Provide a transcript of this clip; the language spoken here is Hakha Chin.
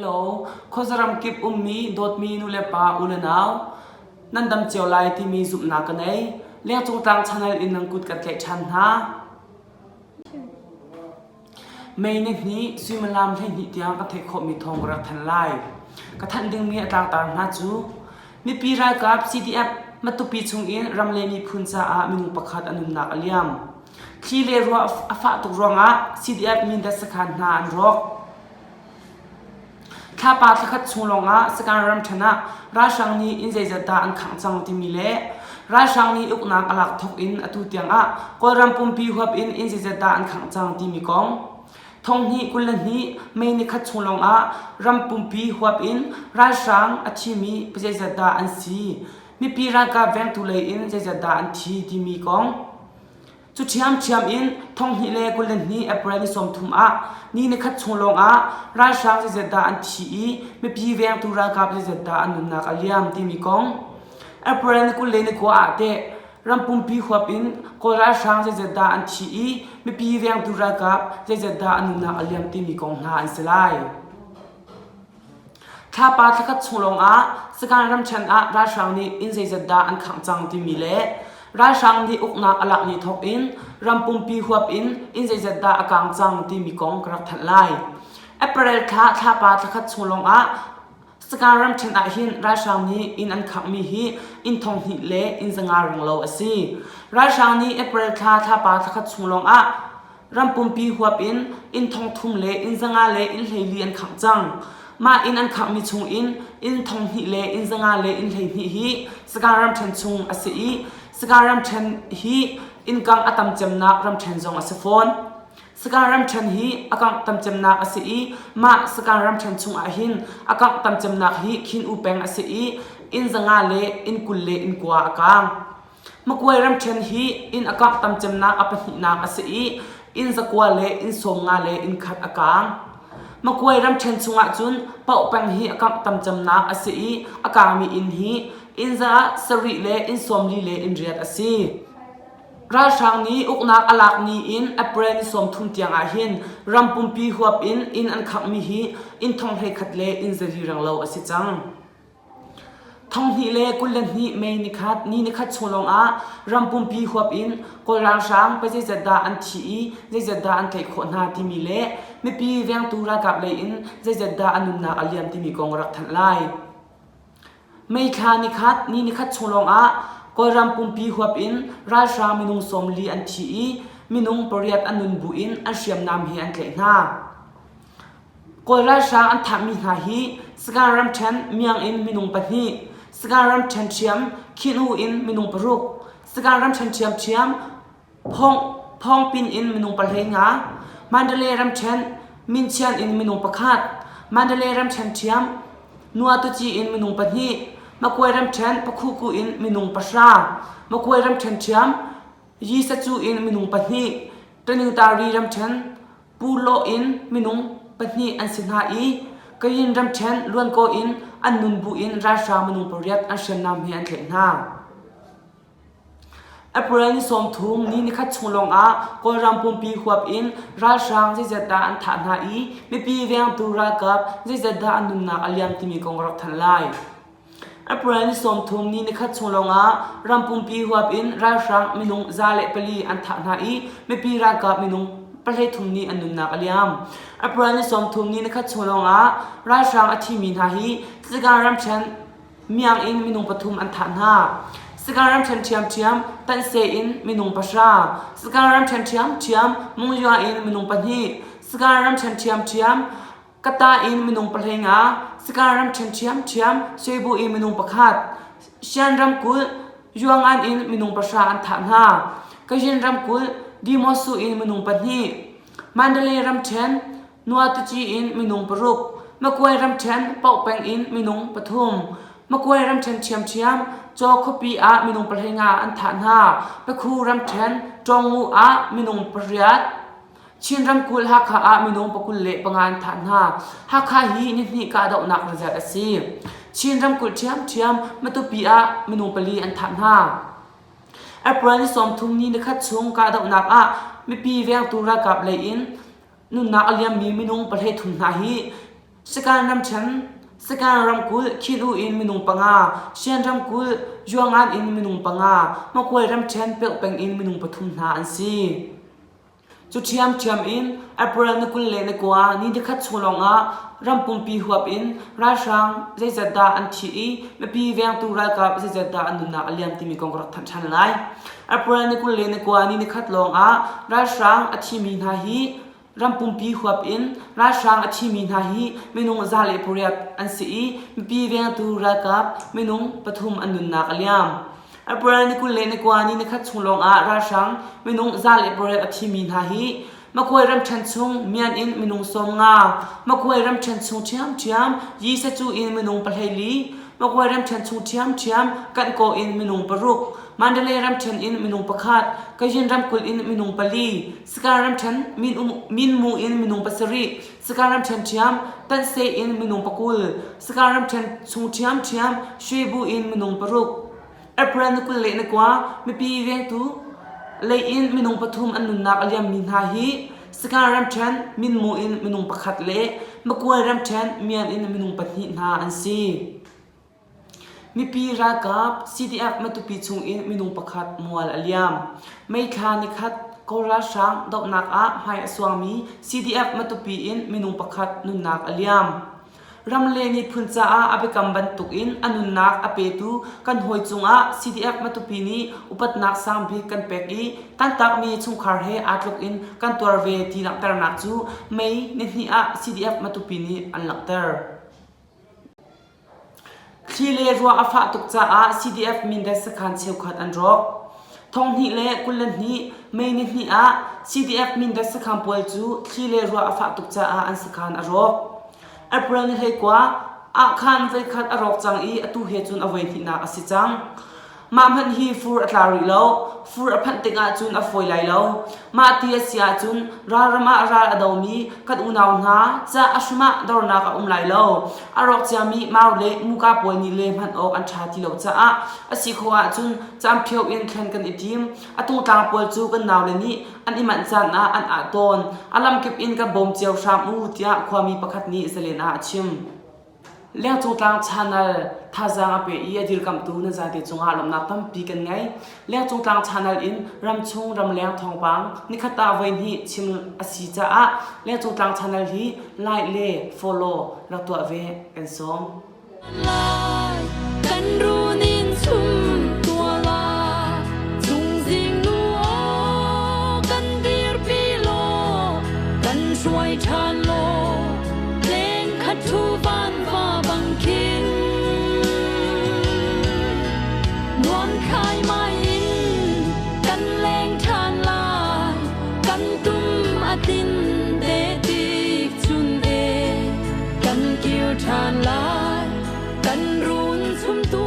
Hello, khuazaram kip ummi dawtmi nulepa ulenau, nan dam cio lai timi zumhnak ka nei. Lengcung tlang channel in nan kut kan tlaih ṭhan hna. Mei ni hnih suimilam 12 tiang ka theih khawhmi thawng ka rak thanh lai. Ka thanh dingmi a tlangtar hna cu mipi ralkap CDF Matupi chungin ram le miphun caah minung pakhat a nunnak a liam. Thli le ruah a fah tuk ruangah CDF Mindat sakhan hna an rawk. Thlapa thlakhat chung lawngah Sagaing ramṭhen ah ralhrang nih inn zeizat dah an khangh cang timi le ralhrang nih uknak a lak thawk in atu tiangah Kawlram pumpi huap in inn zeizat dah an khangh cang timi kong thonghnih 22 May nikhat chung lawngah ram pumpi huap in ralhrang a thimi zeizat dah an si mipi ralkap vengtu lei in zeizat dah an thi timi kong Cu ṭhiamṭhiam in 2022 April ni 30 ah ni nikhat chung lawngah ralhrang zeizat dah an thi i mipi vengtu ralkap zeizat dah an nunnak a liam timi kong April ni 29 ah teh ram pumpi huap in Kawl ralhrang zeizat dah an thi i mipi vengtu ralkap zeizat dah an nunnak a liam timi kong hna an si lai. Thlapa thlakhat chung lawngah Sagaing ramṭhen ah ralhrang nih inn zeizat dah an khangh cang timi le ralhrang nih uknak a lak ni thawk in ram pumpi huap in inn zeizat dah a kaang cang timi kong ka rak thanh lai. April thla thlapa thlakhat chung lawngah Sagaing ramṭhen ah hin ralhrang nih inn an khanghmi hi inn 2000 le inn 500 renglo a si. Ralhrang nih April thla thlapa thlakhat chung lawngah Ram pumpi huap in inn 3000 le inn 500 le inn 14 an khangh cang. Mah inn an khanghmi chung in inn 2000 le inn 500 le inn 12 hi Sagaing ramṭhen chung a si i Sagaing ramṭhen hi innkang a tam cemnak ramṭhen zong a si fawn. Sagaing ramṭhen hi a kangh tam cemnak a si i mah Sagaing ramṭhen chung ah hin a kangh tam cemnak hi Khin U peng a si i inn 500 le inn 20 le inn kua a kaang. Makuai ramṭhen hi inn a kangh tam cemnak a pahnihnak a si i inn zakua le inn 50 le inn khat a kaang. Makuai ramṭhen chungah cun Paohpeng hi a kangh tam cemnak a si i a kaangmi inn hi inn za sarih le inn 40 le inn riat a si. Ralhrang nih uknak a lak ni in April ni 30 tiang ah hin ram pumpi huap in inn an khanghmi hi inn thong 11 le inn 4 renglo a si cang. 2022 May nikhat ni nikhat chung lawngah ram pumpi huap in Kawl ralhrang pa zeizat dah an thi i zeizat dah an tlaih khawh hna timi le mipi vengtu ralkap lei in zeizat dah an nunnak a liam timi kong rak thanh lai. May thla nikhat ni nikhat chung lawngah Kawlram pumpi huap in ralhrang minung 40 an thi i minung pariat an nun buin an hriamnam he an tlaih hna. Kawl ralhrang an thahmi hna hi Sagaing ramṭhen Miang in minung pahnih, Sagaing ramṭhen ṭhiam Khin-U in minung paruk, Sagaing ramṭhen ṭhiamṭhiam Phawngpin in minung 15, Mandalay ramṭhen Minchian in minung pakhat, Mandalay ramṭhen ṭhiam Nuatuci in minung pahnih, Makuai ramṭhen Pakhuku in minung pahra, Makuai ramṭhen ṭhiam Yisacu in minung pahnih, Taningtari ramṭhen Pu Law in minung pahnih an si hna i Kayin ramṭhen Luankaw in an nun bu in ralhrang minung pariat an hriamnam he an tlaih hna. April ni 30 ni nikhat chung lawngah Kawlram pumpi huap in ralhrang zeizat dah an thah hna i mipi vengtu ralkap zeizat dah an nunnak a liam timi kong rak thanh lai. April ni 30 ni nikhat chung lawngah ram pumpi huap in ralhrang minung 104 an thah hna i mipi ralkap minung 13 nih an nunnak a liam. April ni 30 ni nikhat chung lawngah ralhrang a thimi hna hi Sagaing ramṭhen Miang in minung pathum an thah hna. Sagaing ramṭhen ṭhiamṭhiam Tanhse in minung pahra, Sagaing ramṭhen ṭhiamṭhiam Mungyua in minung pahnih, Sagaing ramṭhen ṭhiamṭhiam Kata in minung pahleinga, Sagaing ramṭhen ṭhiamṭhiam Swebu i minung pakhat, Shan ramkulh Yuangan in minung pahra an thah hna. Kazhin ramkulh Dimosu in minung pahnih, Mandalay ramṭhen Nuatuci in minung paruk, Makuai ramṭhen Paohpeng in minung pathum, Makuai ramṭhen ṭhiamṭhiam Caw khuapi ah minung pahleinga an thah hna. Pakhu ramṭhen Ṭawngngu ah minung pariat, Chin ramkulh Hakha ah minung 25 an thah hna. Hakha hi nihnih kahdohnak result a si. Chin ramkulh ṭhiamṭhiam Matupi ah minung pali an thah hna. April ni 30 ni nikhat chung kahdohnak ah mipi vengtu ralkap lei in nunnak a liammi minung 13 hna hi. Sagaing ramṭhen, Sagaing ramkulh Khin-U in minung panga, Shan ramkulh Yuangan in minung panga, Makuai ramṭhen Peukpeng in minung pathum hna an si. Cu ṭhiamṭhiam in April ni 29 ni nikhat chung lawngah ram pumpi huap in ralhrang zeizat dah an thi i mipi vengtu ralkap zeizat dah an nunnak a liam timi kong ka rak thanh ṭhan lai. April ni 29 ni nikhat lawngah ralhrang a thimi hna hi ram pumpi huap in ralhrang a thimi hna hi minung 108 an si i mipi vengtu ralkap minung pathum an nunnak a liam. April ni 29 ni nikhat chung lawngah ralhrang minung 108 a thimi hna hi Makuai ramṭhen chung Mian in minung 50, Makuai ramṭhen chung ṭhiamṭhiam Yisacu in minung 14, Makuai ramṭhen chung ṭhiamṭhiam Kankaw in minung paruk, Mandalay ramṭhen in minung pakhat, Kazin ramkulh in minung pali, Sagaing ramṭhen Minmu in minung pasarih, Sagaing ramṭhen ṭhiam Tanhse in minung 20, Sagaing ramṭhen chung ṭhiamṭhiam Shwebu in minung paruk. April ni 29 mipi vengtu lei in minung pathum an nunnak a liammi hna hi Sagaing ramṭhen Minmu in minung pakhat le Makuai ramṭhen Mian in minung pahnih hna an si. Mipi ralkap CDF Matupi chungin minung pakhat mual a liam. May thla nikhat Kawl ralhrang dohnak ah hmai a suangmi CDF Matupi in minung pakhat nunnak a liam. Ram le miphun caah a biakam bantukin a nunnak a petu kan hawi cungah CDF Matupi nih upatnak sangbik kan pek i tantakmi chungkhar he aa tluk in kan tuar ve ti langhternak cu May nihnih ah CDF Matupi nih an langhter. Thli le ruah a fah tuk caah CDF Mindat sakhan cheukhat an rawk. 2022 May nihnih ah CDF Mindat sakhan pawl cu thli le ruah a fah tuk caah an sakhan a rawk. April ni 19 ah khan voikhat a rawk cang i atu he cun a voihnihnak a si cang. Mah hmanh hi fur a tla rih lo. Fur a phanh tikah cun a fawi lai lo. Mah ti a si ahcun ralram ah ral a domi kan unau hna ca a hrim ah dornak a um lai lo. A rawk ciami mau le muka pawl nih le hman awk an ṭha ti lo caah a si khawh ahcun camphio in thlen kan i tim. A tungtlang pawl cu kan naule nih an i manh caan ah an ah tawn. A lamkip in kan bawm cio hram u tiah khuami pakhat nih Zalen ah a chim. Lengcung Tlang Channel thazaang a pe i a dirkamhtu nan zate cungah lawmhnak tampi kan ngei. Lengcung Tlang Channel in ramchung ramleng thawngpang nikhat ah voihnih chim a si caah Lengcung Tlang Channel hi like le follow rak tuah ve kan sawm. Kan runin chum tua la chungzing nu aw kan dirpi law kan hruai ṭhan law leng khat thu van va bang khin nuam khai mai in kan leng ṭhan lai kan tum a tin te tik chun e kan kir ṭhan lai kan run chum tu.